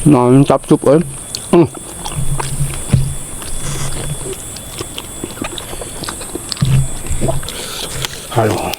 Mantap sup euy. Halo.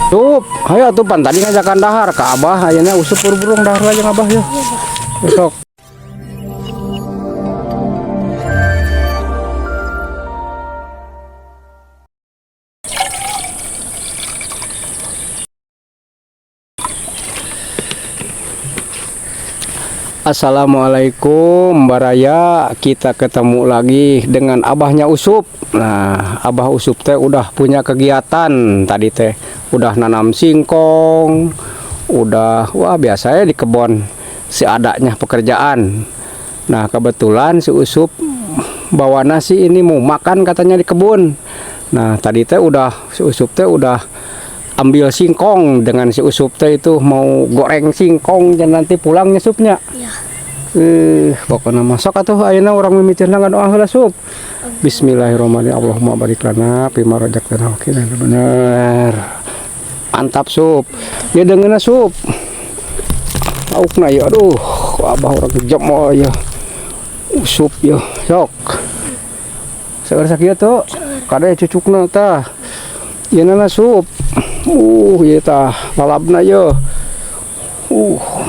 Sup, hayo atuh pan tadi ngajakan dahar ka Abah, ayeuna Usup buru-buru dahar aja Abah ya. Besok. Assalamualaikum Baraya, kita ketemu lagi dengan abahnya Usup. Nah, Abah Usup teh udah punya kegiatan tadi teh, udah nanam singkong, udah wah biasanya di kebun seadanya pekerjaan. Nah, kebetulan si Usup bawa nasi ini mau makan katanya di kebun. Nah, tadi teh udah si Usup teh udah ambil singkong dengan si Usup teh itu mau goreng singkong dan nanti pulangnya supnya. Ya. Pokoknya masuk atuh ayeuna urang mimitina ngadoa heula Sup. Bismillahirrahmanirrahim. Allahumma barik lana fima razaqtana wa qina bener. Mantap Sup. Ya dengeuna Sup. Laukna ya aduh, abah urang jemo ya. Usup ya, sok. Saeur sakieu tuh. Kade cucukna tah. Ieu na Sup. Ieu tah lalabna ye.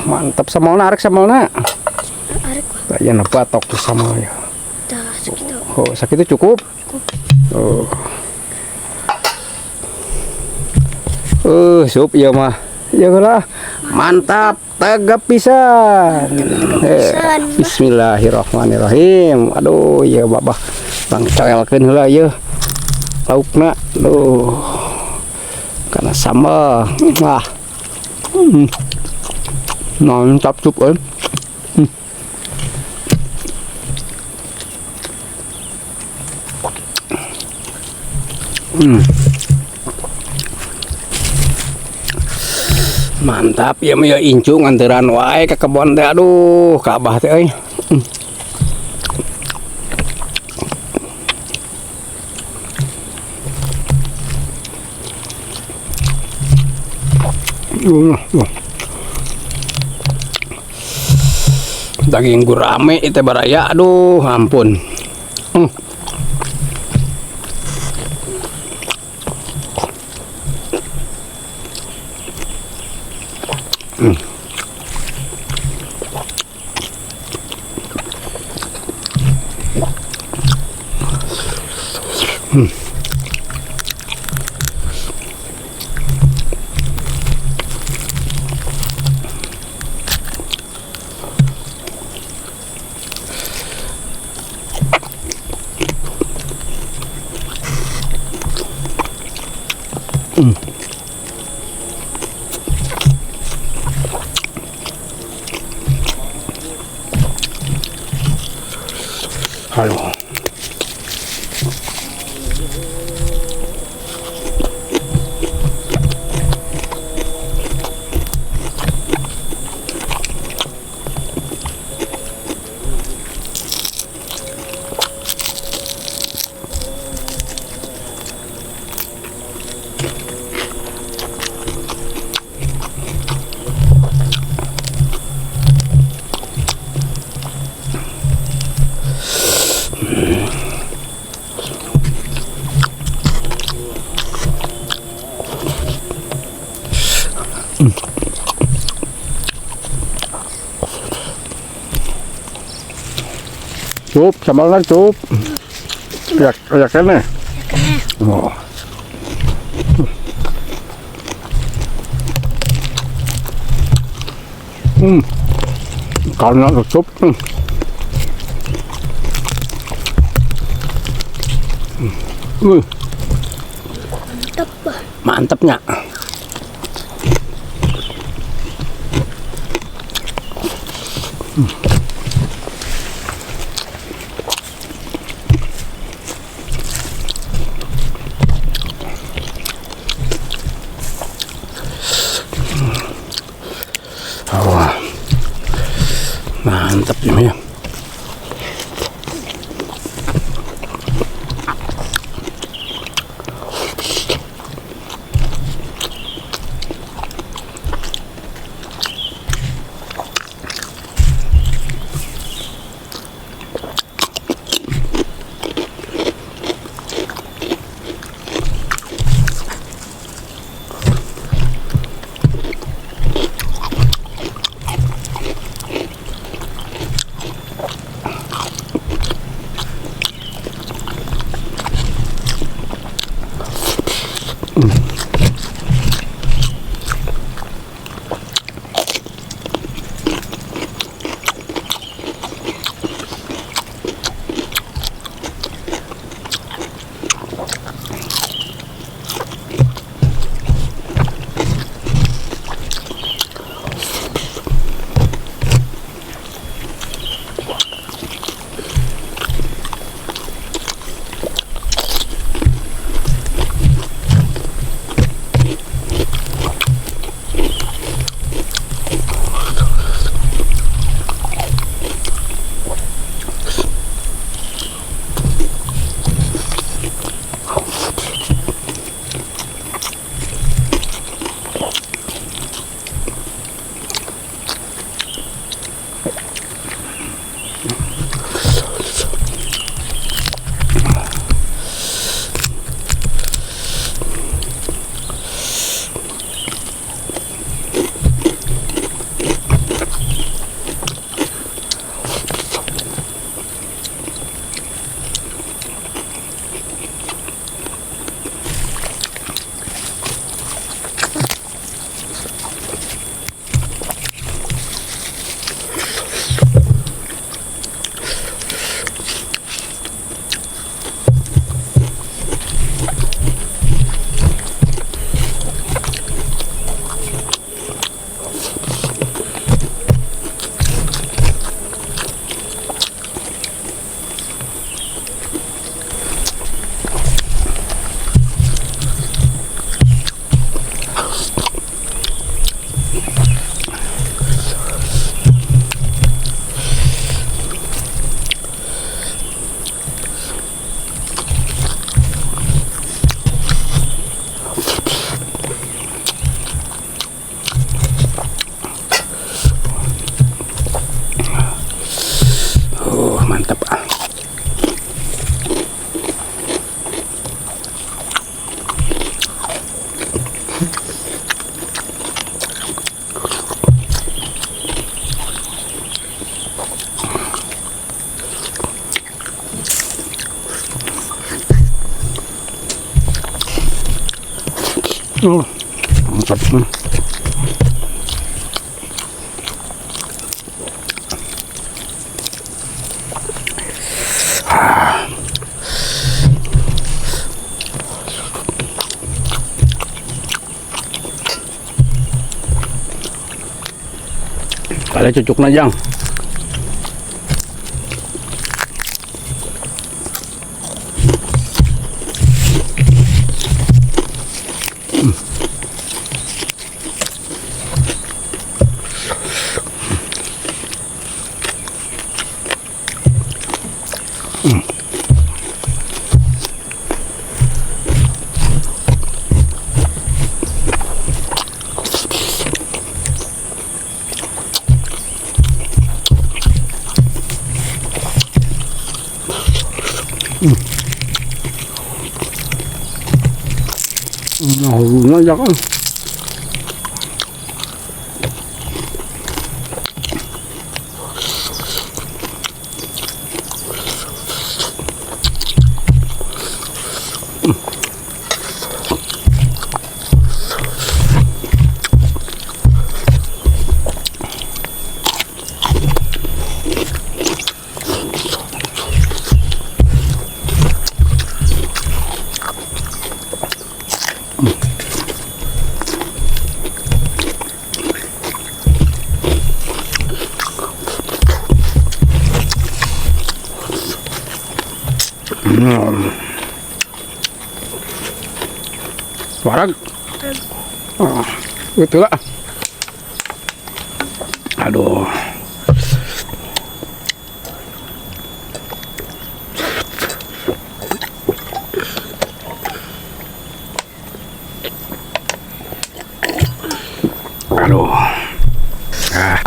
Mantap samalna arek samalna. Arek wah. Aya na batok tuh sama ya. Tah sakitu. Oh, sakitu cukup? Cukup. Oh. Sup ieu mah. Ya lah. Mantap, tegap pisan. Bismillahirrahmanirrahim. Aduh, ieu babah bang coelkeun heula ieu. Laukna, aduh. Karena sambal. Wah. Mantap sup euy. Mantap ya mah ya incu nganteran wae ke kebon teh aduh ka abah teh euy. Daging gurame itu baraya aduh ampun. Aduh. Cup, sambalna cup. Ya, ya kene. Oh. Karena cup. Mantap, Bah. Mantapnya. Wah, mantap ini ya. Mantap. Mantap. Kalian cucuk najang. Nah, jangan. Wareg. Oh, gitu lah. Aduh. Aduh.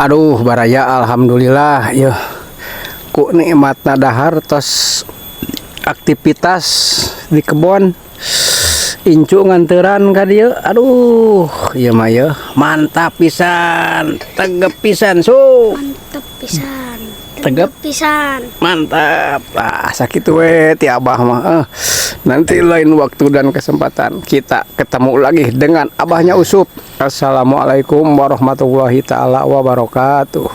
Aduh, baraya, alhamdulillah ya. Ku nikmatna dahar, tos aktivitas di kebon, incu nganteran ka dieu. Aduh, ieu mah ya mantap pisan, tegep pisan su. Mantap pisan. Tegep. Pisan. Mantap. Ah, sakitu we ti abah mah. Eh, nanti lain waktu dan kesempatan kita ketemu lagi dengan abahnya Usup. Assalamualaikum warahmatullahi taala wabarakatuh.